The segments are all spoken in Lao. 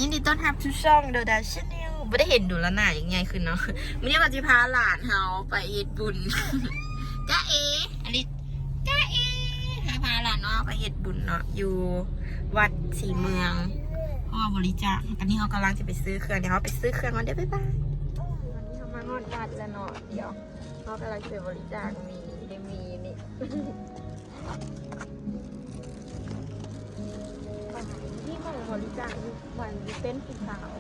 ຍິນດີຕ້ອນຮັບສູ່ຊ່ອງໂດດາ Channel ບໍ່ໄດ້ເຫັນດົນລະ ໜ້າຍັງໃຫຍ່ຂຶ້ນເນາະ. ມື້ນີ້ວ່າຊິພາຫຼານເຮົາໄປເຮັດບຸນ ຈ໊ະເອ ອາລິ ຈ໊ະເອ ພາ ພາຫຼານນ້ອຍເຮົາໄປເຮັດບຸນເນາະ ຢູ່ວັດສີເມືອງ ເພາະວ່າບໍລິຈາກ. ຕອນນີ້ເຮົາກຳລັງຈະໄປຊື້ເຄື່ອງ ດຽວເຮົາໄປຊື້ເຄື່ອງກ່ອນເດີ ບາຍບາຍ. ຕອນນີ້ເຮົາມາຮອດວັດແລ້ວເນາະ ດຽວເຮົາກຳລັງຈະໄປບໍລິຈາກໝີ ໄດ້ໝີນີ້ ທີ່ໝໍບໍລິຈາກໄວ້ຢູ່ເຕັນສີຂາວ.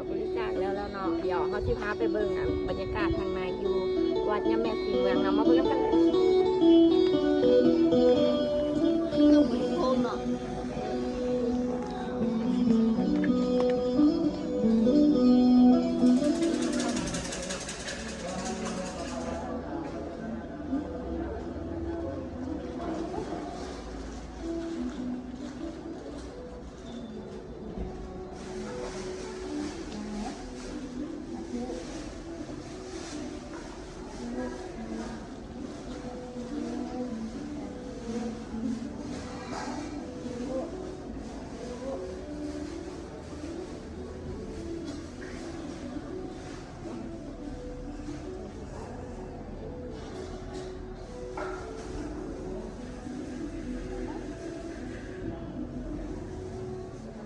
ບໍລິຈາກແລ້ວແລ້ວເນາະ ດຽວເຮົາຊິພາໄປເບິ່ງ ອັນ ບັນຍາກາດທາງໃນຢູ່ວັດຍາແມະສີເມືອງເນາະ ມາເບິ່ງນຳກັນເລີຍ. ເຄື່ອງບໍລິໂພກເນາະ.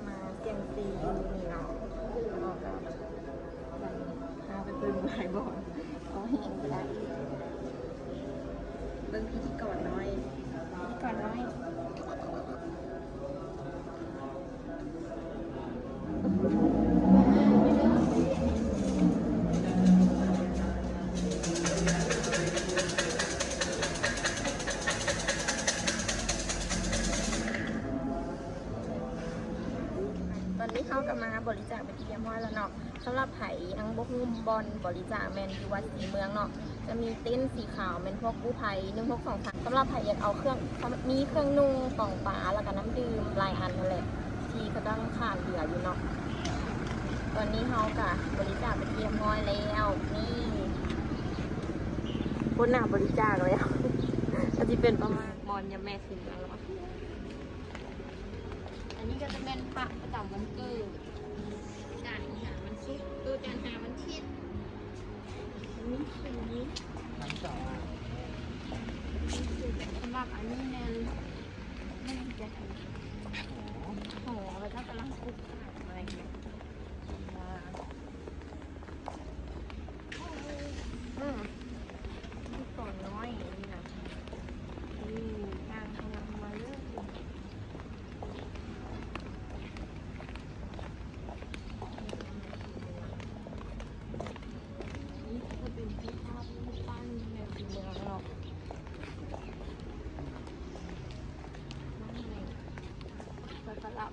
ມາສ່ຽງຊີຢູ່ນີ້ເນາະ ເຮົາກະ ພາໄປເບິ່ງຫຼາຍບ່ອນ ເອົາແຮງບໍ່ໄດ້. ເບິ່ງພິທີກອນນ້ອຍ ພິທີກອນນ້ອຍ. ຕອນນີ້ເຮົາກະມາບໍລິຈາກເປັນທີ່ຮຽບຮ້ອຍແລ້ວເນາະ. ສຳລັບໃຜຍັງບໍ່ຮູ້ບ່ອນບໍລິຈາກ ແມ່ນຢູ່ວັດສີເມືອງເນາະ ຈະມີເຕັນສີຂາວ ແມ່ນພວກກູ້ໄພ ໜຶ່ງຫົກສອງສາມ. ສຳລັບໃຜຢາກເອົາເຄື່ອງ ມີເຄື່ອງນຸ່ງ ປອງປາ ແລ້ວກະນ້ຳດື່ມຫຼາຍອັນຫັ້ນແຫຼະ ທີ່ເຂົາເຈົ້າຍັງຂາດເຫຼືອຢູ່ເນາະ. ຕອນນີ້ເຮົາກະບໍລິຈາກເປັນທີ່ຮຽບຮ້ອຍແລ້ວ ນີ້ ຄົນໜ້າບໍລິຈາກແລ້ວ ກະຊິເປັນປະມານ ບ່ອນຍາແມ່ສີເມືອງເນາະ. ອັນນີ້ກະຈະແມ່ນພະປະຈຳວັນເກີດ ຈານຫາວັນສຸກ ເອີ ຈານຫາວັນທິດ. ສຳລັບອັນນີ້ແມ່ນ ແມ່ນຈະຫໍ ແລ້ວກະກຳລັງປຸກສາງອະໄລນີ້. ອືມ ມີຕອນນ້ອຍນີ້ນະ ນີ້ ຍ່າງກຳລັງມາເລີຍ. ນີ້ກະເປັນທີ່ພັກ ບ້ານແມ່ສີເມືອງເນາະ ໄປປະດັບ.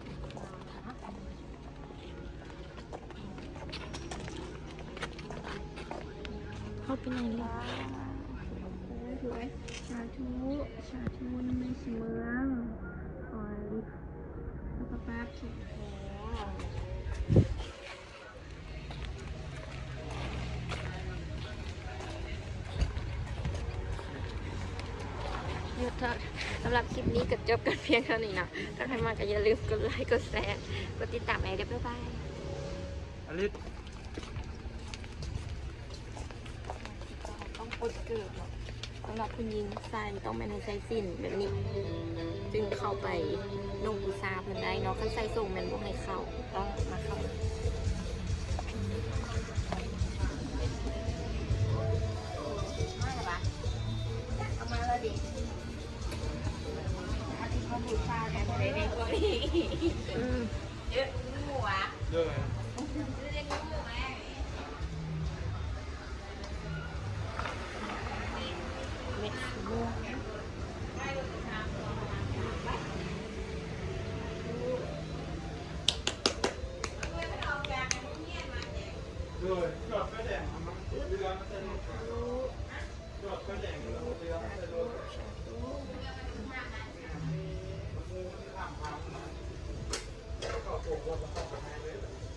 ເຂົ້າໄປໃນເລີຍ. ສາທຸ ສາທຸ ນຳແມ່ສີເມືອງ ຂໍໃຫ້ ສຸຂະພາບແຂງແຮງ. ສຳລັບຄລິບນີ້ກໍຈົບກັນພຽງເທົ່ານີ້ເນາະ. ຖ້າໃຜມັກກໍຢ່າລືມກົດໄລ ກົດແຊ ກົດຕິດຕາມໃຫ້ເດີ້. ບາຍບາຍ. ຕ້ອງປົດເກີບເນາະ. ສຳລັບຜູ້ຍິງໃສ່ ຕ້ອງແມ່ນໃຫ້ໃສ່ສິ້ນແບບນີ້ ຈຶ່ງເຂົ້າໄປນຸ່ງບູຊາເພິ່ນໄດ້ເນາະ. ຄັນໃສ່ສົ້ງແມ່ນບໍ່ໃຫ້ເຂົ້າ, ຕ້ອງມາເຂົ້າ. ມາແລ້ວຫວາ? ເອົາມາແລ້ວເດ. ອາທິດມາບູຊາກັນໄດ້ໃນພວກນີ້. ອືມ. ເອີ ງູຫວາ? ໂດຍ. ເມັດສີມ່ວງ. ໂດຍ. ຈອດໄຟແດງ ເອົາມາເຮືອມາໃສ່ລົດ. ຈອດໄຟແດງ ເຮືອມາໃສ່ລົດ. ສາທຸ ສາທຸ. ເຂົ້າໂປງລົດ ເຂົ້າໄປໃນເລີຍ.